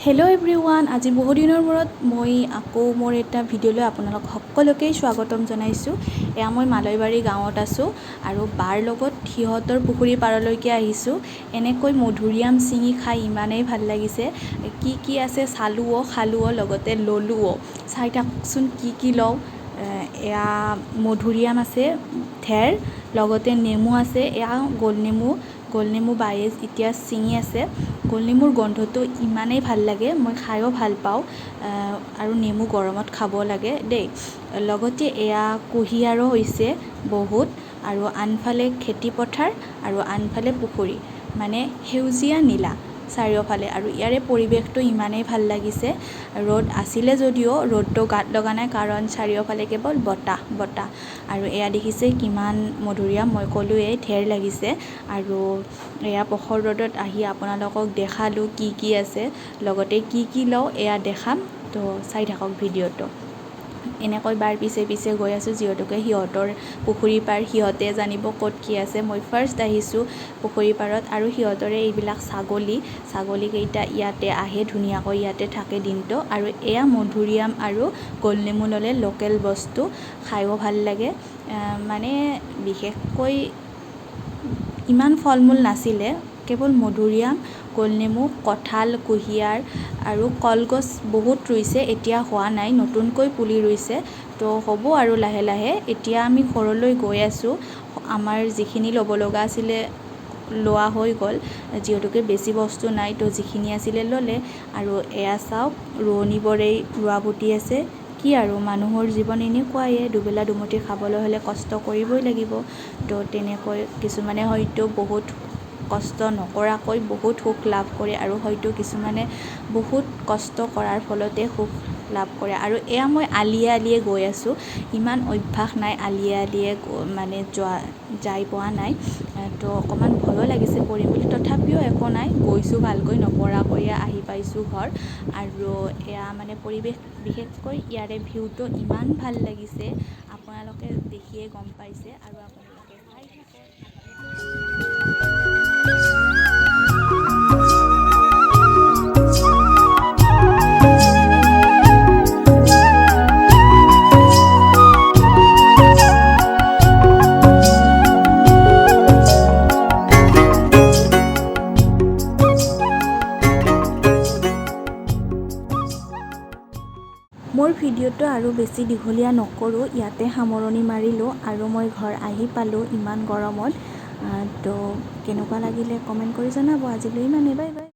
Hello' everyone, আজি বহুদিনৰ মূৰত মই আকৌ মোৰ এটা ভিডিঅ'লৈ আপোনালোক সকলোকেই স্বাগতম জনাইছোঁ। এয়া মই মালয়বাৰী গাঁৱত আছোঁ আৰু বাৰ লগত সিহঁতৰ পুখুৰী পাৰলৈকে আহিছোঁ। এনেকৈ মধুৰিআম ছিঙি খাই ইমানেই ভাল লাগিছে। কি কি আছে চালোঁও, খালোঁও, লগতে ল'লোঁও। চাই থাককচোন কি কি লওঁ। এয়া মধুৰিআম আছে ঢেৰ, লগতে নেমু আছে। এয়া গোল নেমু, গোল নেমু বায়ে এতিয়া ছিঙি আছে। গোল নেমুৰ গোন্ধটো ইমানেই ভাল লাগে, মই খায়ো ভাল পাওঁ। আৰু নেমু গৰমত খাব লাগে দেই। লগতে এয়া কুঁহিয়াৰো হৈছে বহুত, আৰু আনফালে খেতি পথাৰ আৰু আনফালে পুখুৰী, মানে সেউজীয়া নীলা চাৰিওফালে। আৰু ইয়াৰে পৰিৱেশটো ইমানেই ভাল লাগিছে। ৰ'দ আছিলে যদিও ৰ'দটো গাত লগা নাই, কাৰণ চাৰিওফালে কেৱল বতাহ বতাহ। আৰু এয়া দেখিছে কিমান মধুৰিআম, মই ক'লোৱেই ঢেৰ লাগিছে। আৰু এয়া পখৰ ৰ'দত আহি আপোনালোকক দেখালোঁ কি কি আছে, লগতে কি কি লওঁ এয়া দেখাম। তো চাই থাকক ভিডিঅ'টো। এনেকৈ বাৰ পিছে পিছে গৈ আছোঁ, যিহেতুকে সিহঁতৰ পুখুৰী পাৰ, সিহঁতে জানিব ক'ত কি আছে। মই ফাৰ্ষ্ট আহিছোঁ পুখুৰী পাৰত। আৰু সিহঁতৰে এইবিলাক ছাগলী, ছাগলীকেইটা ইয়াতে আহে, ধুনীয়াকৈ ইয়াতে থাকে দিনটো। আৰু এয়া মধুৰিআম আৰু গোলনেমু ল'লে, লোকেল বস্তু, খায়ো ভাল লাগে। মানে বিশেষকৈ ইমান ফল মূল নাছিলে, কেৱল মধুৰিআম, গোলনেমু, কঁঠাল, কুঁহিয়াৰ আৰু কলগছ বহুত ৰুইছে। এতিয়া হোৱা নাই, নতুনকৈ পুলি ৰুইছে, তো হ'ব আৰু লাহে লাহে। এতিয়া আমি ঘৰলৈ গৈ আছোঁ। আমাৰ যিখিনি ল'ব লগা আছিলে লোৱা হৈ গ'ল, যিহেতুকে বেছি বস্তু নাই, তো যিখিনি আছিলে ল'লে। আৰু এয়া চাওক, ৰোৱনীবোৰেই ৰোৱা বুটি আছে। কি আৰু, মানুহৰ জীৱন এনেকুৱায়ে, দুবেলা দুমুঠি খাবলৈ হ'লে কষ্ট কৰিবই লাগিব। তো তেনেকৈ কিছুমানে হয়তো বহুত কষ্ট নকৰাকৈ বহুত সুখ লাভ কৰে, আৰু হয়তো কিছুমানে বহুত কষ্ট কৰাৰ ফলতে সুখ লাভ কৰে। আৰু এয়া মই আলিয়ে আলিয়ে গৈ আছোঁ, ইমান অভ্যাস নাই আলিয়ে আলিয়ে মানে যোৱা, যাই পোৱা নাই, তো অকণমান ভয়ো লাগিছে পৰিম বুলি। তথাপিও একো নাই, গৈছোঁ ভালকৈ, নপৰাকৈয়ে আহি পাইছোঁ ঘৰ। আৰু এয়া মানে পৰিৱেশ, বিশেষকৈ ইয়াৰে ভিউটো ইমান ভাল লাগিছে, আপোনালোকে দেখিয়ে গম পাইছে। আৰু আপোনালোকে চাই থাকক। মোৰ ভিডিঅ'টো আৰু বেছি দীঘলীয়া নকৰোঁ, ইয়াতে সামৰণি মাৰিলোঁ। আৰু মই ঘৰ আহি পালোঁ ইমান গৰমত। তো কেনেকুৱা লাগিলে কমেণ্ট কৰি জনাব। আজিলৈ ইমানেই, বাই বাই।